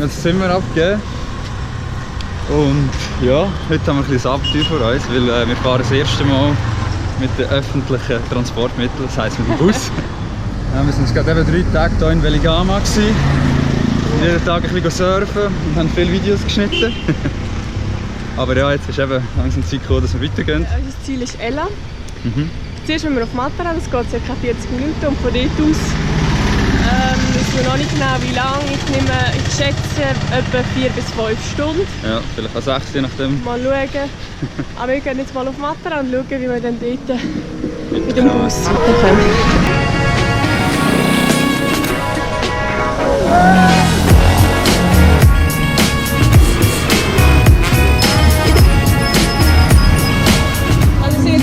das Zimmer abgegeben. Und ja, heute haben wir ein bisschen Abenteuer vor uns, weil wir fahren das erste Mal mit den öffentlichen Transportmitteln, das heisst mit dem Bus. Wir sind gerade eben 3 Tage hier in Veligama gewesen. Jeden Tag ein bisschen surfen und haben viele Videos geschnitten. Aber ja, jetzt ist eben langsam Zeit gekommen, dass wir weitergehen. Unser Ziel ist Ella. Zuerst müssen wir auf Matara, das geht ca. 40 Minuten und von dort aus wissen wir noch nicht genau wie lange. Ich schätze etwa 4 bis 5 Stunden. Ja, vielleicht auch 6, je nachdem. Mal schauen. Aber wir gehen jetzt mal auf Matara und schauen, wie wir dann dort mit dem Bus weiterkommen.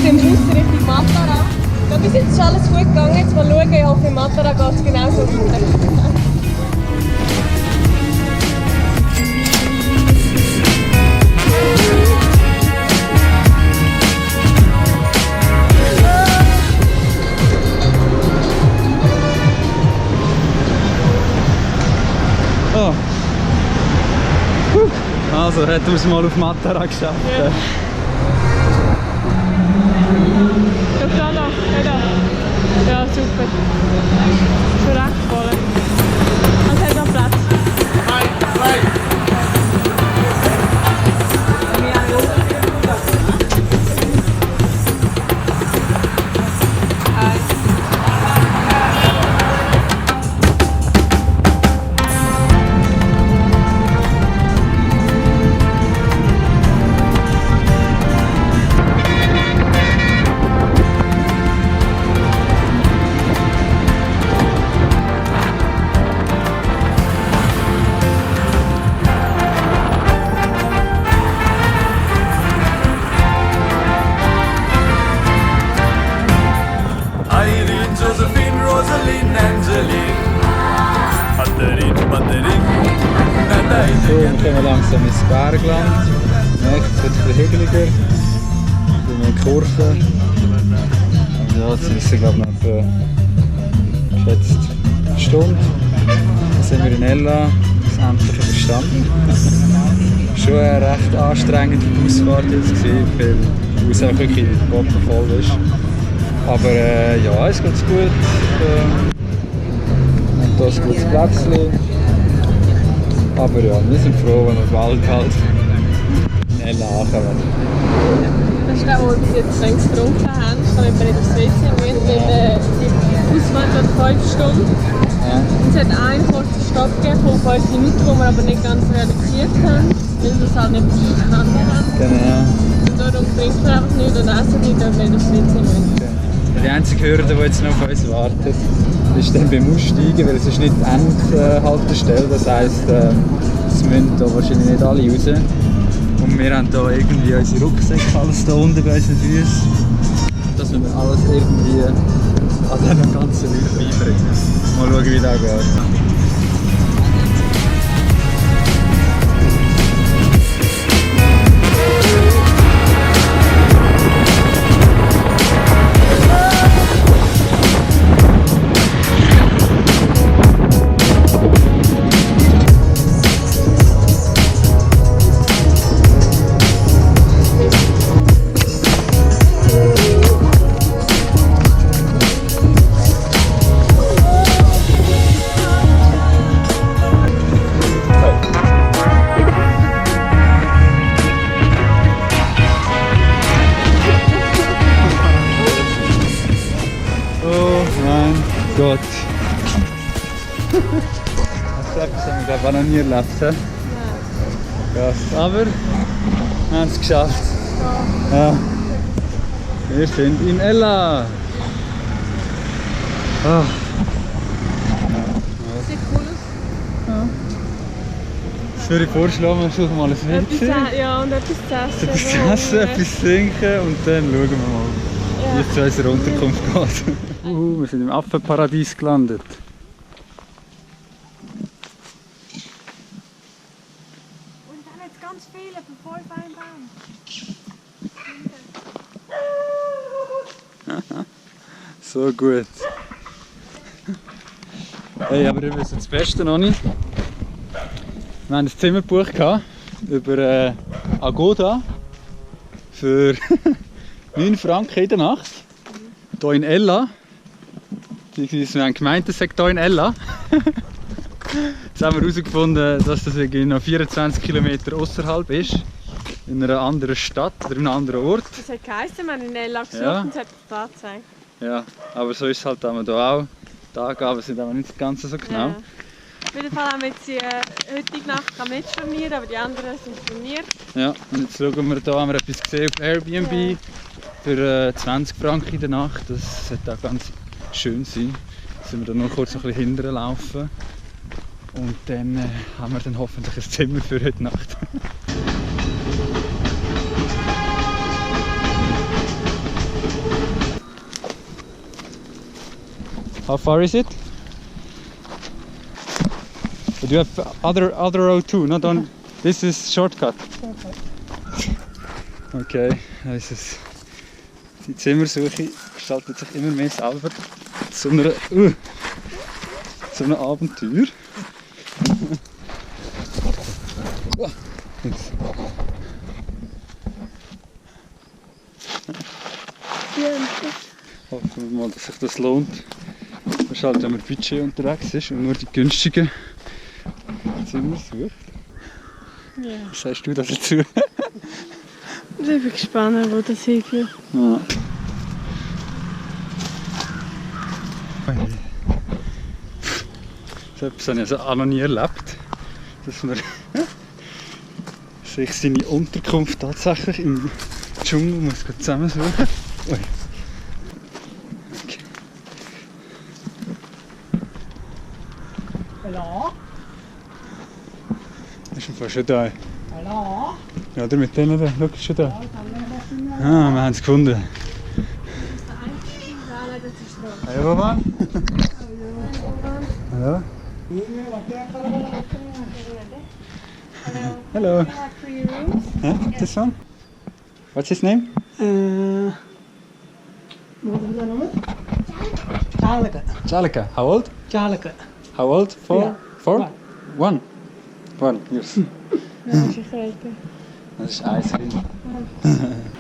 Im Bus Richtung Matara. Ja, bis jetzt ist alles gut gegangen. Jetzt mal schauen, ich hoffe, in Matara geht es genauso weiter. Oh. Also, hätten wir es mal auf Matara geschafft. Ja. Ja, super. Schon recht voll. Also hat noch Platz. So, wir kommen langsam ins Bergland. Jetzt wird es ein bisschen hügeliger, ein bisschen mehr Kurven. Und ja, jetzt ist es glaube ich noch etwa geschätzt eine Stunde. Dann sind wir in Ella, das endlich überstanden. Schon eine recht anstrengende Ausfahrt jetzt gewesen, weil es einfach wirklich bombenvoll ist. Aber ja, es geht gut. Und hier ist ein gutes Plätzchen. Aber ja, wir sind froh, wenn wir bald halt in Ella ankommen. Das ist auch, wo wir bis jetzt längst getrunken haben. Ich kann nicht aufs WC gehen, weil die Ausfahrt hat 5 Stunden. Ja. Und es hat einen kurzen Stopp gegeben von 5 Minuten, den wir aber nicht ganz realisiert haben, weil wir es halt nicht verstanden haben. Genau. Und darum trinken wir einfach nicht und essen nicht, wenn wir aufs WC müssen. Die einzige Hürde, die jetzt noch auf uns wartet, ist dann beim Aussteigen, weil es ist nicht Endhaltestelle, das heisst, es müssen hier wahrscheinlich nicht alle raus. Und wir haben hier irgendwie unsere Rucksäcke, alles hier unten bei unseren Füßen. Das müssen wir alles irgendwie an diesen ganzen Leuten beibringen. Mal schauen, wie das geht. Gott. Das haben wir glaube ich noch nie erlebt. He? Nein. Krass. Aber wir haben es geschafft. Ja. Wir sind in Ella. Oh. Sieht cool aus. Ja. Das würde ich vorschlagen, wir suchen mal ein WC. Ja, und etwas zu essen. Etwas zu essen, etwas zu trinken und dann schauen wir mal, wie es zu unserer Unterkunft geht. Wir sind im Apfelparadies gelandet. Und dann jetzt ganz viele von 5 Baum. So gut. Hey, aber wir wissen das Beste noch nicht. Wir haben ein Zimmer gebucht über Agoda für 9 Franken in der Nacht. Hier in Ella. Wir haben gemeint, es sei hier in Ella. Jetzt haben wir herausgefunden, dass das irgendwie noch 24 Kilometer außerhalb ist. In einer anderen Stadt oder in einem anderen Ort. Das hat geheißen, wir haben in Ella gesucht Ja. und es hat da gezeigt. Ja, aber so ist es halt hier auch. Die Angaben sind aber nicht ganz so genau. Ja. Auf jeden Fall haben wir jetzt die heutige Nacht nicht storniert, aber die anderen sind storniert. Ja, und jetzt schauen wir, da haben wir etwas gesehen auf Airbnb für 20 Franken in der Nacht. Das sollte auch ganz schön sein. Jetzt sind wir da noch kurz ein bisschen hinterher laufen. Und dann haben wir dann hoffentlich ein Zimmer für heute Nacht. How far is it? But you have other road too, not on. This is shortcut. Okay, das ist die Zimmersuche gestaltet sich immer mehr selber zu einem Abenteuer. Jetzt. Hoffen wir mal, dass sich das lohnt. Das ist halt, wenn man Budget unterwegs ist und nur die günstigen Zimmer sucht. Ja. Was sagst du dazu? Ich bin gespannt, wo das hinführt. Ja. So etwas habe ich also auch noch nie erlebt, dass man sich seine Unterkunft tatsächlich im Dschungel muss zusammensuchen. Ui. Okay. Hallo? Das ist schon da. Hallo? Ja, oder mit denen da. Schau, schon da. Ah, wir haben es gefunden. Hallo, Mama. Hallo. Hello. Yeah, this one. What's his name? Wat is dat noemen? Chaleke. Jalika. How old? Chaleke. How old? Four? Ja. Four? One. 1 years. Ja, das ist reiten. Das ist eins Kind.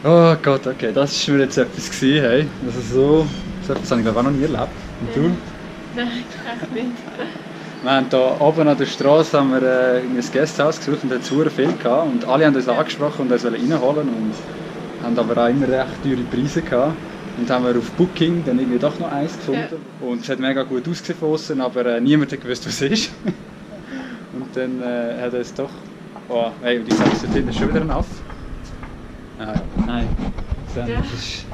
Oh Gott, okay, das war mir jetzt etwas gewesen, hey. Also so etwas habe ich glaube auch noch nie erlebt. Und du? Nein, echt nicht. Wir haben hier oben an der Straße haben wir, ein Gasthaus gesucht und hatten sehr viel gehabt. Und alle haben uns angesprochen und uns reinholen und haben aber auch immer recht teure Preise gehabt. Und haben wir auf Booking dann irgendwie doch noch eins gefunden. Ja. Und es hat mega gut ausgesehen von außen, aber niemand hat gewusst, was es ist. Und dann hat es doch... Oh, hey, und ich sage, da hinten ist schon wieder ein Affe. Nein. Das ist,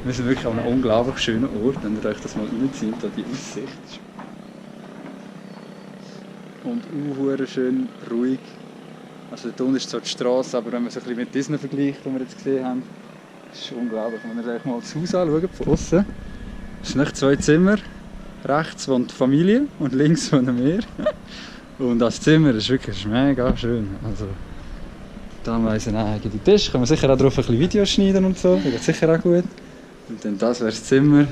wir sind wirklich an einem unglaublich schönen Ort, wenn ihr euch das mal reinzieht, da die Aussicht. Und auch schön ruhig. Also da unten ist zwar die Straße, aber wenn man es ein bisschen mit diesen vergleicht, die wir jetzt gesehen haben, das ist unglaublich. Wenn ihr euch mal das Haus anschaut, von außen, es sind 2 Zimmer. Rechts wohnt die Familie und links wohnen wir. Und das Zimmer ist wirklich mega schön. Also, da haben wir einen eigenen Tisch, können wir sicher auch drauf ein bisschen Videos schneiden und so, das geht sicher auch gut. Und dann das wäre das Zimmer.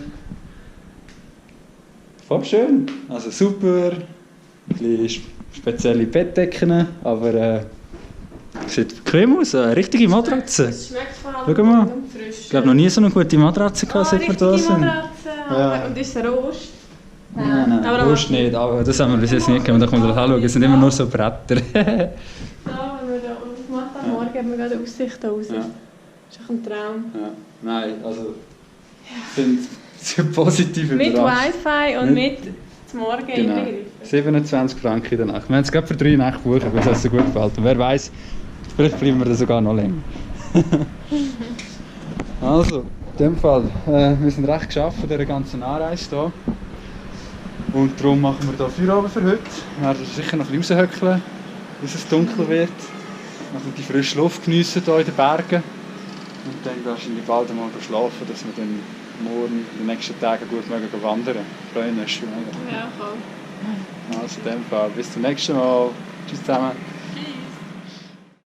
Voll schön, also super, ein bisschen spezielle Bettdecken, aber sieht bequem aus, eine richtige Matratze. Es schmeckt vor allem Schau mal. und frisch. Ich habe noch nie so eine gute Matratze gehabt, seit wir da sind. Matratze. Ja. Und ist es Rost? Nein, aber Rost nicht, aber das haben wir bis jetzt nicht gehabt. Da kann man anschauen, es sind immer nur so Bretter. Da, wenn wir da aufmachen, am Morgen haben wir gerade Aussicht da raus. Ja. Das ist echt ein Traum. Ja. Nein, also sind sehr positiv Mit überrascht. Wi-Fi und mit zum Morgen Genau. inbegriffen. 27 Franken in der Nacht. Wir haben es gerade für 3 Nächte gebucht, weil es uns so gut gefällt. Und wer weiß, vielleicht bleiben wir da sogar noch länger. Also, in dem Fall, wir sind recht geschafft von dieser ganzen Anreise hier. Und darum machen wir hier Feierabend für heute. Wir werden sicher noch ein bisschen raushöckeln, bis es dunkel wird. Noch die frische Luft geniessen hier in den Bergen. Und dann wahrscheinlich bald einmal schlafen, dass wir dann morgen, in den nächsten Tagen gut mögen wandern. Freuen uns schon mega. Ja, voll. Also in dem Fall, bis zum nächsten Mal. Tschüss zusammen.